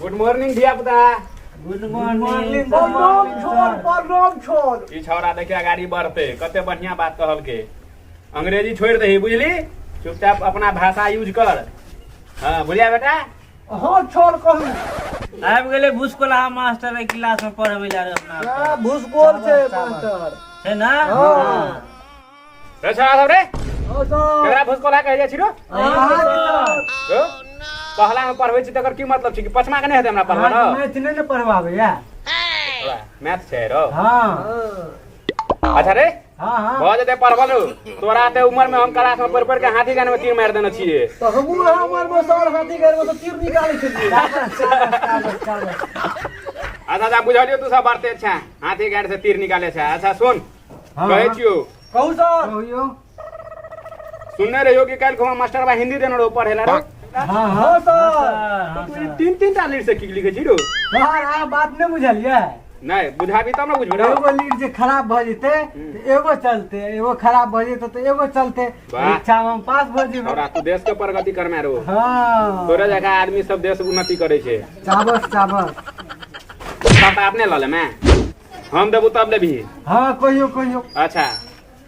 Good morning धिया पुता। Good morning. प्रणाम छोड़, प्रणाम छोड़। ई छौड़ा देखिया गाड़ी बढ़ते कते बढ़िया बात कहलके। अंग्रेजी छोड़ दही बुझली, चुपचाप अपना भाषा यूज कर। हाँ बुझलिया बेटा? हाँ छोड़ कहू। आबि गेलै भूसकोला मास्टर एहि क्लास में पढ़बै लए अपना। भूसकोल छै मास्टर छै ना? हाँ। रे छौड़ा सब रे, हाँ सर। केकरा भूसकोला कहै जाइ छी रो? अहाँके रो पहला में पढ़बै छी तकर की मतलब छै कि पचमा के नहि हेतै हमरा पढ़बै न? मैथ नहि ने पढ़बाबैया। मैथ छै रो। हाँ। अच्छा रे, हाँ हाँ भऽ जेतै पढ़बल। तोरा ते उम्र में हम क्लास में पढ़ पढ़ के हाथी गान में तीर मारि देने छियै। तऽ हमहूँ अहाँ उमर में सर हाथी गान में तऽ तीर निकालै छलियै। अच्छा अच्छा बुझलियौ, तू सब बढ़ते छै हाथी गाड़ से तीर निकाले छै। अच्छा सुन, हाँ, कहै हाँ। छियौ। कहू सर। कहियौ। सुनने रहियो कि काल्हि खुमा मास्टर बा हिंदी देने रहो पढ़े ला? हाँ हाँ। हाँ सर। तू ई तीन तीन टा लीड से की लिखै छी रो? सर अहाँ बात नहि बुझलियै। नहि बुझाबी तब ने बुझबै रो। एगो लीड जे खराब भऽ जेतै तऽ एगो चलते, एगो खराब भऽ जेतै तऽ एगो चलते, वाह। परीक्षा में हम पास भऽ जेबै। छौड़ा तू देश के प्रगति करमे रो। हाँ। तोरे जकाँ आदमी सब देश उन्नति करै छै। चाबस चाबस। तब तऽ अपने लऽ लेमे, हम देबू तब लेबही। हाँ कहियो कहियो। अच्छा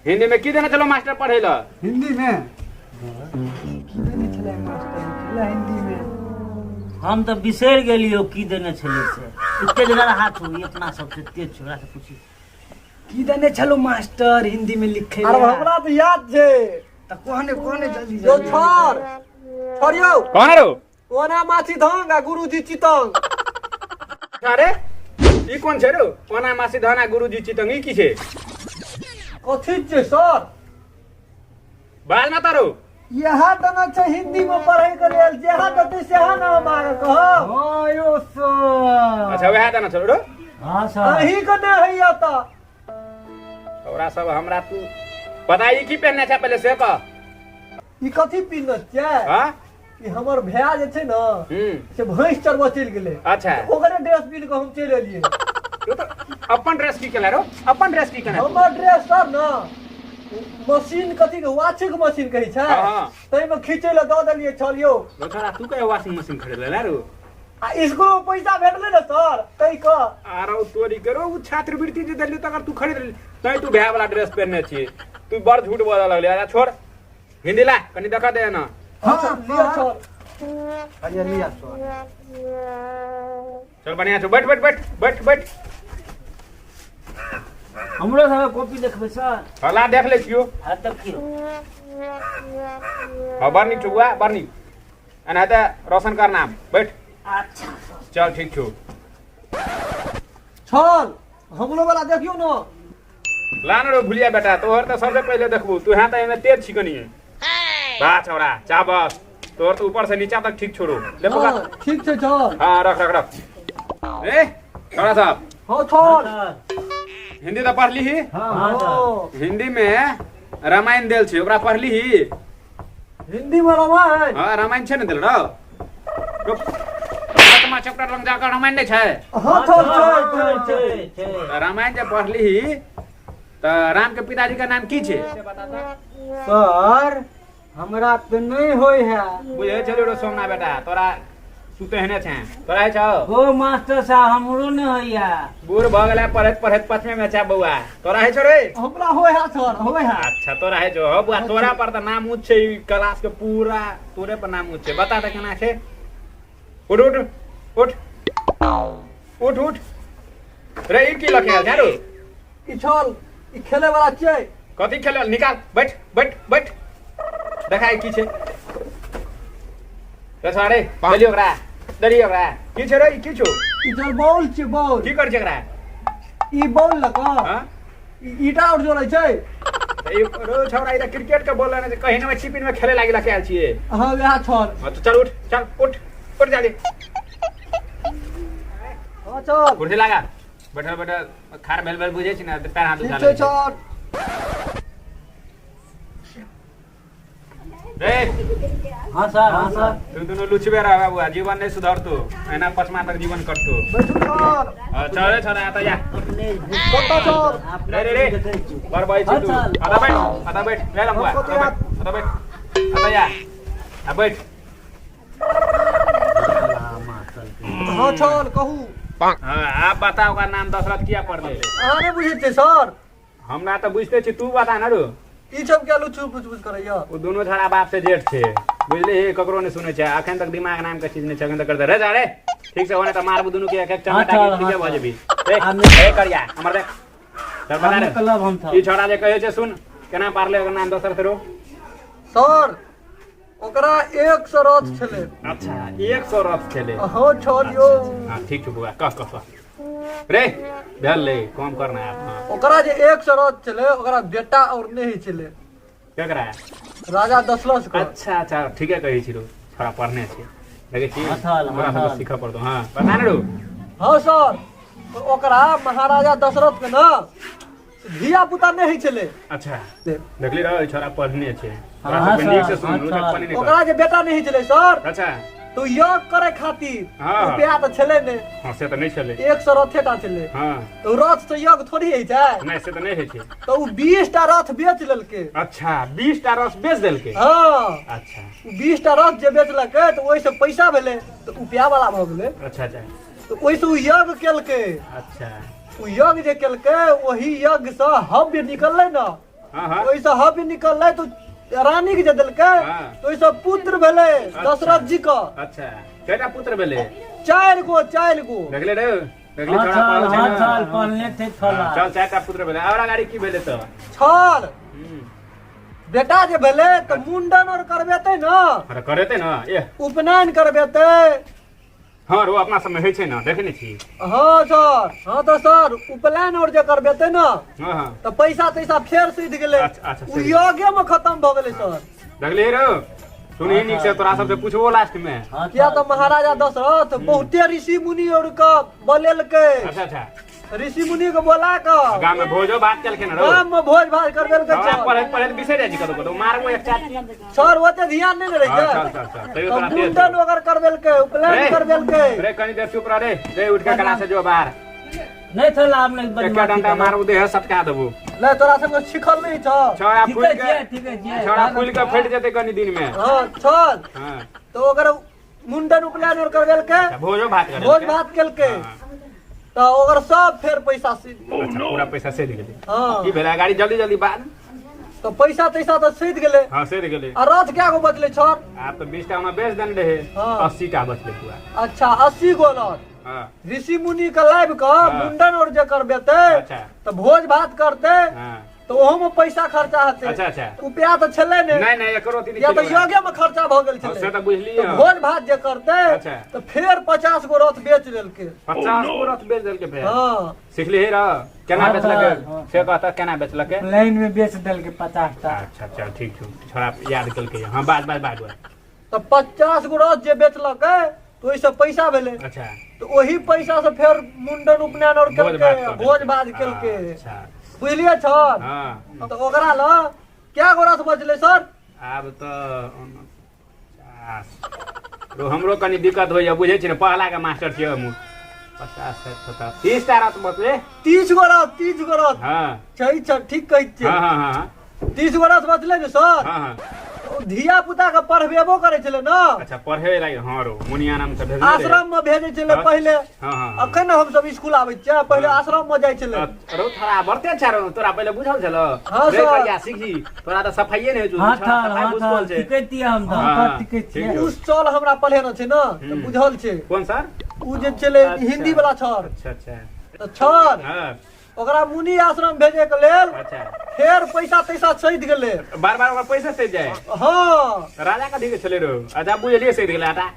हिंदी में की देने चलो मास्टर पढ़े ला? हिंदी में की देने छलै मास्टर हिंदी में? हम तऽ बिसरि गेलियो की देने छलियै से। तेज हाथ हो अपना सबसे तेज छोरा से पूछी की देने छलो मास्टर हिंदी में लिखे? अरे हमरा तऽ याद छै। तऽ कहने कहने जल्दी यो जल्दी। छर छोड़ियौ। कौन रो? ओना माछी धंग आ गुरुजी चितंग। अरे ई कोन छै रो? कोना मासी धन आ गुरुजी चितंग, ई की छै? कथी छै सर? बाज ना तारो। इएह देने छै हिंदी में पढ़े के लेल, जेहा देतै सेहा ने हम अहाँके कहब। हाँ यो सर। अच्छा वएह देने छलो रो? हाँ सर। अहीं के नहि होइया तऽ। तोरा सब हमरा तू पता ई की पहनने छै पहिले से कह। ई कथी पिन्हने छियै? हाँ? ई हमर भैया जे छै ने से भैंस चरबऽ चलि गेलै। अच्छा। ओकरे ड्रेस पिन्ह कऽ हम चलि एलियै। तो तऽ अपन ड्रेस की केला रो? अपन ड्रेस की केला? हमर ड्रेस सर ने मशीन कथी के वाशिंग मशीन कहै छै, हाँ। ताहिमे खींचै लए दऽ देलियै छल यौ। रो छोरा तू कहे वॉशिंग मशीन खरीद लेला रो? आ स्कूल में पैसा भेटलै ने सर तै कऽ। आरो तोरी करो उ छात्रवृत्ति जे देलियो तकर तू खरीद लेली तै तू भैया वाला ड्रेस पहनने छी। तू बड़ झूठ बोलऽ लगली। अच्छा छोड़ हिंदी ला कनी देखा दे ना। अच्छा लिअ सर। अरे लिया सर। चल बढ़िया छौ, बैठ बैठ बैठ बैठ बैठ। हमरो सबके कॉपी देखबै सर? हला देख ले छियो। हाँ देखियौ। हाँ बड़ नीक छौ बुआ, बड़ नीक। एना तऽ रोशन कर नाम, बैठ। अच्छा चल ठीक छौ। छल हमरो वाला देखियौ ने। ला न रो भुलिया बेटा, तोहर तऽ सबसे पहिले देखबू, तू यहाँ तऽ एहिमे तेज छी कनी। वाह छौड़ा चाबस, तोहर तऽ ऊपर से नीचा तक ठीक छोड़ू। देखो हाँ, ठीक छै छल। हाँ रख रख रख। ए छौड़ा साहब। हाँ छल। हिंदी तऽ पढ़ली ही? हाँ हाँ सर। हिंदी में रामायण देल छै, ओकरा पढ़ली ही? हिंदी में रामायण? हाँ रामायण छै ने देल रहो। सातमा चैप्टर लग जाकर रामायण नहि छै? हाँ छल छै छै छै। तऽ रामायण जे पढ़ली ही तऽ राम के पिताजी के नाम की छै? सर हमरा तऽ नहि होइ है। बुझै छलियौ रो सोमना बेटा, तोरा सुतेहने छै। तोरा होइ छौ? हो मास्टर साहब हमरो नहि होइया। बूढ़ भऽ गेलै पढ़ैत पढ़ैत पचमे में छै बौआ। तोरा होइ छौ रे? हमरा होइ है सर, होइ है। अच्छा तोरा होइ छौ। हो बौआ तोरा पर तऽ नाम ऊँच छै ई क्लास के, पूरा तोरे पर नाम ऊँच छै। बता तऽ केना छै। उठ उठ उठ उठ उठ रे, ई की लखे आयल छै रो? ई छल ई खेले वाला छै। कथी खेले? निकाल, बैठ बैठ बैठ, देखा ई की छै। रे छोड़ा रे, देलियो ओकरा, देलियो ओकरा। की छै रे ई? की छौ? ई छल बॉल छै, बॉल। की करै छै एकरा? ई बॉल लऽ कऽ हाँ? ई ईटा और जोड़ै छै। तऽ ई रो छौड़ा ई तऽ क्रिकेट के बॉल लेने छै, कहीं ने टिफिन में खेले लागी लके आयल छियै। हाँ वएह छल। हाँ तो चल उठ, चल उठ उठ जल्दी। हाँ चल। कुर्सी लगा, बैठल बैठल खार भेल भेल बुझै छी ने तऽ पैर हाथ ठीक उठा छै लै छै। सर। रे हाँ सर। हाँ सर। तू दुनू लुचबे रह बबुआ, जीवन नहीं सुधरतो, एना पचमा तक जीवन कटतो। बैठू सर। हाँ, चल रे छोरा, आता जा। अपने कतऽ सर? रे रे रे बड़ बड़ छी तू। चल। आता बैठ, आता बैठ रे लम्बुआ, आता बैठ, आता बैठ, आता जा, आ बैठ। हाँ हँ छल कहू। हाँ, आप बताओ ओकर नाम दशरथ किया पड़ले? अहाँ नहि बुझै छियै सर? हमरा तऽ बुझते छी, तू बता न रो। ई सब क्या लुचु पुच पुच करैया? ओ दुनू छड़ा बाप से जेठ छै, बुझलिही? ककरो नहि सुनै छै। अखन तक दिमाग नाम के चीज नहि छै अखन तक। करते रे जा रे, ठीक से होने तऽ मारबू दुनू के एक एक हाँ, चमेटा के चल, ठीके हाँ, भऽ चल। जेबी। ए आब नहि- ए करिया हमर देख, चल बता हम रे। निकलब हम ई तऽ। छौड़ा जे कहै छै सुन, केना पारले ओकर नाम दशरथ रो? सर, ओकरा 100 रथ छलै। अच्छा, 100 रथ छलै। हँ छल यौ। हाँ ठीक छौ बौआ, कह कह कह रे, भेल ले कम करना आब। हाँ। ओकरा जे 100 रथ छलै, ओकरा बेटा और नहि होइ छलै। केकरा? राजा दशरथ के। अच्छा अच्छा, ठीके कहै छी रो, छोड़ा पढ़ने छै देखै छी। हँ, छल, ओकरा हँ, सबके छल। सीखऽ पड़तौ। हाँ बता ने रो। हँ सर, तऽ ओकरा महाराजा दशरथ के ने धिया पुता नहि होइ छलै। अच्छा, देखली रहो, ई छोड़ा पढ़ने छै। हाँ, ओकरा सबके सर, नीक से सुन, हाँ, रुक, सर। पानी नहि कर। ओकरा जे बेटा नहि होइ छलै सर, अच्छा, तऽ यज्ञ करे खातिर हाँ। रुपया तऽ छलै नहि। हाँ, से तऽ नहि छलै। 100 रथे टा छलै। हाँ। तऽ रथ से यज्ञ थोड़ी होइ छै? नहि, से तऽ नहि होइ छै। तऽ ओ 20 टा रथ बेच लेलकै। अच्छा, 20 टा रस बेच देलकै। हँ। अच्छा। ओ 20 टा रथ जे बेचलकै तऽ ओहिसँ पैसा भेलै, तऽ रुपया वाला भऽ गेलै। अच्छा अच्छा। तऽ ओहिसँ ओ यज्ञ केलकै। अच्छा। ओ यज्ञ जे केलकै, ओहि यज्ञसँ हव्य निकललै ने। हाँ हाँ। ओहिसँ हव्य निकललै तऽ रानी के जे देलकै, हाँ। तऽ ओहिसँ पुत्र भेलै दशरथ जी के। अच्छा, कयटा पुत्र भेलै? चारि गो, चारि गो। देखले रे, देखली? हाँ छोड़ा छल, पढ़ल छै हाँ ने? छल, पढ़ने थे हाँ, छला। चल, चारिटा पुत्र भेलै। और अगाड़ी की भेलै तऽ? छल बेटा जे भेलै तऽ मुंडन और करबेतै ने। हाँ, तऽ करेतै ने ए। उपनयन करबेतै। हाँ रो, अपना सबमे होइ छै ने, देखै नहि छी? हँ सर, हँ तऽ सर, उपनयन और जे करबेतै ने, हाँ हाँ। तऽ पैसा तैसा फेर सुधि गेलै। अच्छा, अच्छा, ओ सुधि यज्ञे मे खतम भऽ गेलै सर। देखली रो, सुनही नीक से, तोरा सबसे पूछबो लास्ट में। हाँ, किया छल। तऽ महाराजा दशरथ बहुते ऋषि मुनि और के बलेलकै। अच्छा अच्छा। ऋषि मुनि के बोला कऽ गाम में भोजो भात केलखिन रो। गाम में भोज भात करबेलकै। हमरा सर। पढ़ैत पढ़ैत बिसरि जाइ छी कतौ कतौ, मारबो एक चाची। सर, ओते ध्यान नहि ने रहै हाँ, छै। चल चल चल, तैयो तऽ तोरा तेज मुंडन छौ। ओकर करबेलकै, उपनयन रे, करबेलकै। रे, कनी देर चुप रह रे। रे, उठ के क्लास से जो बाहर। नहि छल, आब नहि एक बदमाशी डंडा करब। मारू, देह सटका देबो। नहि, तोरा सबके सिखल नहि छौ। छौड़ा ठीके फूल के छियै, ठीके छियै। छौड़ा फूल के फटि जेतै कनी दिन में। हँ छल। हाँ। तऽ ओकर मुंडन उपनयन और करबेलकै। अच्छा, भोजो भात करेलकै। भोज भात केलकै। हाँ। तऽ ओकर सब फेर पैसा सीध गेलै। अच्छा, पूरा पैसा सेध गेलै। हाँ। की भेलै गाड़ी? जल्दी जल्दी बात। तऽ पैसा तैसा तऽ सीध गेलै। हाँ, सेध गेलै। आ रथ कए गो बचलै छर? आब तऽ 20 टा ओना बेच देने रहै। हाँ। 80 टा बचलै पूरा। अच्छा, 80 गो रथ। हाँ। ऋषि मुनि के लाबि कऽ हाँ। मुंडन और जे करबेतै, अच्छा। तऽ भोज भात करतै, हाँ। तऽ ओहो में पैसा खर्चा हेतै। अच्छा अच्छा। रुपया तऽ छलै ने। नहि नहि, एकरो अथी नहि या तऽ छलै ओकरा। यज्ञे में खर्चा भऽ गेल हाँ, छलै। से तऽ बुझलियै। तऽ भोज भात जे करतै, अच्छा। तऽ फेर 50 गो रथ बेच लेलकै। 50 गो रथ बेच देलकै फेर? हँ। सिखलिही रह, केना हाँ, बेचलकै? हाँ। से कहता, केना बेचलकै? लाइन में बेच देलकै 50 टा। अच्छा, चल ठीक छौ, छोड़ा याद केलकै। हाँ, बाज बाज बाज बाज। तऽ 50 गो रथ जे बेचलकै तऽ ओहिसँ पैसा भेलै। अच्छा। तऽ ओही पैसा से फेर मुंडन उपनयन और भोज केलकै। भात कऽ भोज देलकै। भात केलकै। अच्छा। बुझलियै सर? हाँ। तऽ ओकरा लग कए गो रथ बचलै सर? आब तऽ 49 रो, हमरो कनि दिक्कत होइया, बुझै छी ने, पहला के मास्टर छियै हमहूँ। 50, 60, 70, 30 टा रथ बचलै। 30 गो रथ, 30 गो रथ। हाँ। छै छै, ठीक कहै छियै। हाँ हाँ हाँ। 30 गो रथ बचलै ने सर? हाँ हाँ। ओ धिया पुता के पढ़बेबो करै छलै ने। अच्छा, पढ़े लागि। हाँ रो, मुनियानाम से भेजने रहै। आश्रम में भेजै छलै। हाँ। पहिले। हाँ हाँ हाँ। अखन हम सब स्कूल आबै छियै, पहिले हाँ। आश्रम में जाइ छलै। रो, थोड़ा बढ़ते छै रो, तोरा पहिले बुझल छलो? हाँ, रे सर। करिया सीखी, तोरा तऽ सफाइए नहि होइ छौ। हाँ छोड़ा छल, सफाइ हाँ भुसकोल छल, छै। ठीके छियै हम तऽ। हाँ, ठीके ठीक छियै। छौ। उ चल हमरा पढ़ेने छै ने, तऽ बुझल छै। कोन सर? उ जे छलै अच्छा। हिंदी वाला छर। अच्छा अच्छा। तऽ छर, हाँ। ओकरा मुनि आश्रम भेजे के लेल अच्छा। फेर पैसा तैसा सैध गेलै। बार बार ओकर पैसा सैध जाय? हाँ। राजा कथी के छलै रो? अच्छा, बुझलियै, सैध गेलै आटा।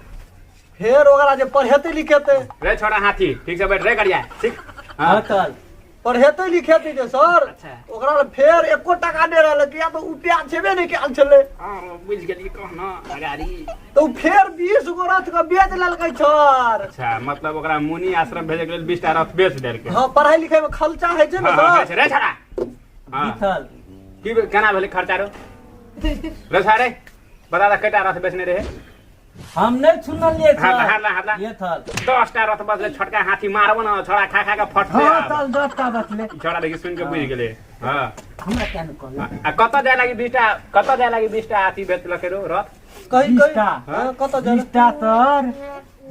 फेर ओकरा जे पढ़ेतै लिखेतै। रे छोड़ा हाथी, ठीक से बैठ रे करिया, ठीक। हाँ हाँ। चल। पढ़ेतै लिखेतै जे सर, अच्छा। ओकरा लग फेर एको टाका नहि रहलै, किया तऽ रुपया छेबे नहि कयल छलै। हाँ, बुझि गेलियै, कह न अगाड़ी। तऽ ओ फेर 20 गो रथ के बेच लेलकै सर। अच्छा, मतलब ओकरा मुनि आश्रम भेजै के लेल 20 टा रथ बेच देलकै। हँ, पढ़ाई लिखाई में खर्चा होइ छै ने। हाँ, हाँ, होइ सर। छै रे छोड़ा। हाँ। बीतल। की केना भेलै खर्चा रो? रे छोड़ा रे, बता दे, कएटा रथ बेचने रहे? हम नहि सुनलियै हाथ ला, सर। हाथ ला, हाथ ला। ये थल। 10 टा रथ बचलै। छोटका हाथी, मारबो न, छोड़ा खा खा के फटते हाँ। आब। चल, 10 टा बचले। छोड़ा देखी, सुनि के बुझि गेलै। हाँ। हमरा क्या नहि कहलक? आ कतऽ जाय लागि 20 टा, कतऽ जाय लागि 20 टा अथी बेचलकै रो रथ? कहीं 20 टा। कहीं, हाँ, कतऽ जाय? 20 टा सर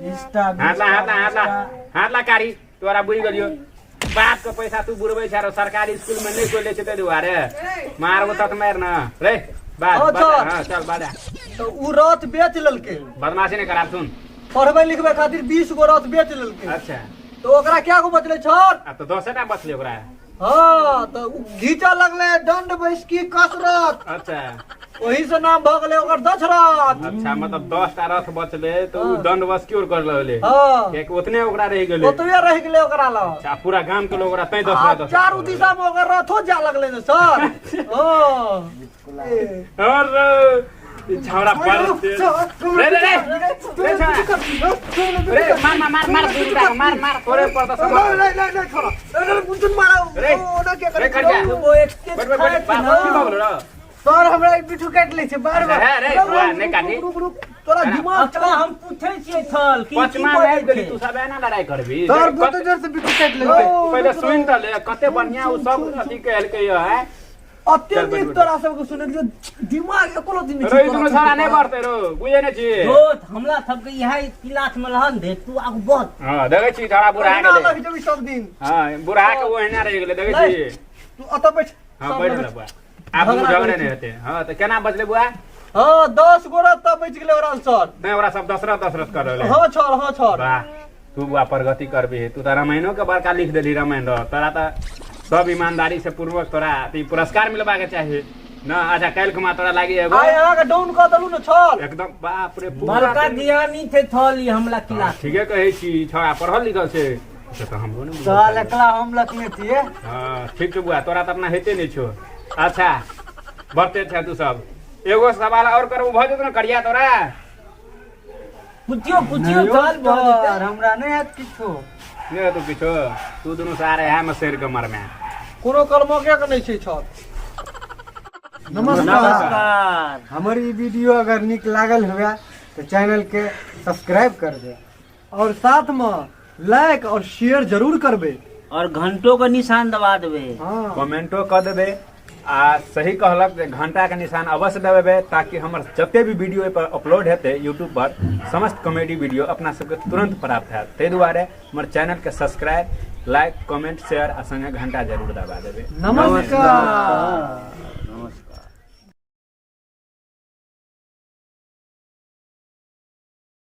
20टा। हाथ ला, हाथ ला, हाथ ला, हाथ ला। कारी तोरा बुझि गेलियो, बाप के पैसा तू बुड़बै छै आरो सरकारी स्कूल में नहि कोइ लै छै, ताहि दुआरे मारबो तत मारि न रे बाज। हँ, बाज। चल। हँ, चल बाजा। तऽ उ रथ बेच लेलकै। बदमाशी नहि कराब, सुन। पढ़बै लिखबै खातिर 20 गो रथ बेच लेलकै। अच्छा। तऽ ओकरा क्या गो बचलै छर? आब तऽ 10टा बचलै ओकरा। हँ, तऽ उ घीचऽ लगलै दंड बैसकी कसरत। अच्छा। ओही से नाम भऽ गेलै ओकर दशरथ। अच्छा, मतलब 10टा रथ बचलै तऽ उ दंड बस क्यों कर लगलै? हँ। कियाकि ओतने ओकरा रहि गेलै। ओतबे रहि गेलै ओकरा लग। अच्छा, पूरा गाम के लोग ओकरा तैं आ दशरथ दशरथ चारू दिशा मे ओकर रथो जा लगलै ने सर। हँ। और ई छौड़ा बड़ तेज। रे रे रे रे छौड़ा। रे मार मार मार मार, दूर जा, मार मार, तोरे पर तऽ सब। रे रे खर्चा। वो एक तेज बैठ बैठ बैठ, बाप की भऽ गेलो रौ? सर, हमरा ई बिट्ठू काटि लै छै बार बार। हे रे बुआ नहि काटी। तोरा दिमाग अच्छा, हम पूछै छियै थल की की पचमा बजै आबि गेली छै? तू सब एना लड़ाई करबी? सर, बहुते जोर से बिट्ठू काटि लै छै। पहिले सुनि तऽ ले, कते बढ़िया ओ सब अथी कहलकै है। अते चल, बैठ, नीक बैठ। तोरा सबके सुनै के दिमाग एको दिन रे, ई दुनू छौड़ा नहि बढ़तै रौ, बुझै नहि छी? दोस्त, हमरा सबके इएह क्लास में रहन दे, तू आगू बढ़। हँ, देखै छी, छौड़ा बुढ़ा ओहिना गेलै। लग जेबी सब दिन। हँ, बुढ़ा के ओहिना रहि गेलै, देखै छी? तू अतऽ बैठ। हँ, बैठ ले बुआ, आब दुनू झगड़ा झगड़े करै नहि हेतै। हँ, तऽ केना बचलै बुआ? हँ, 10 गो रथ तऽ बचि गेलै ओकरा सर। नहि, ओकरा सब दशरथ दशरथ कर रहलै। हँ छर, हँ छर। वाह, तू बुआ प्रगति करबी। तू तऽ रामायणो के बड़का लिख देली रामायण रह। तोरा तऽ सब ईमानदारी से पूर्वक तोरा तऽ ई पुरस्कार मिलबाक चाही न। अच्छा, काल्हि खुमा तोरा लागी एगो। आइ अहाँके डाउन कऽ देलहुँ ने छल। एकदम, बाप रे, पूरा बड़का ज्ञानी छै थल ई हमरा क्लास। ठीके कहै छी, छौड़ा पढ़ल लिखल छै। से तऽ हमरो नहि बुझल साल छलै। एकला हम लखने छियै। हँ, ठीक छौ बुआ, तोरा तऽ अपना हेते नहि छौ। अच्छा, बढ़ते छै तू सब। एगो सवाल और करबो, भऽ जेतौ ने करिया तोरा? पुछियो, पुछियो थल, भऽ जेतै। सर, हमरा नहि हैत किछो। नहि हेतौ किछो? तू दुनू सारे इएह मे सड़ि के मरमे। कोनो कर्मके के नहि छै छल। नमस्कार। नमस्कार। हमर ई वीडियो अगर नीक लागल हुए तऽ चैनल के सब्सक्राइब कर दे और साथ में लाइक और शेयर जरूर करबै और घंटो के निशान दबा देबै। हाँ। कमेंटो कऽ देबै आ सही कहलक जे घंटा के निशान अवश्य दबेबै, ताकि हमर जते भी वीडियो एहि पर अपलोड हेतै यूट्यूब पर, समस्त कॉमेडी वीडियो अपना सबके तुरंत प्राप्त हैत। ताहि दुआरे हमर चैनल के सब्सक्राइब, लाइक, कमेंट, शेयर आ संगे घंटा जरूर दबा देबै। नमस्कार।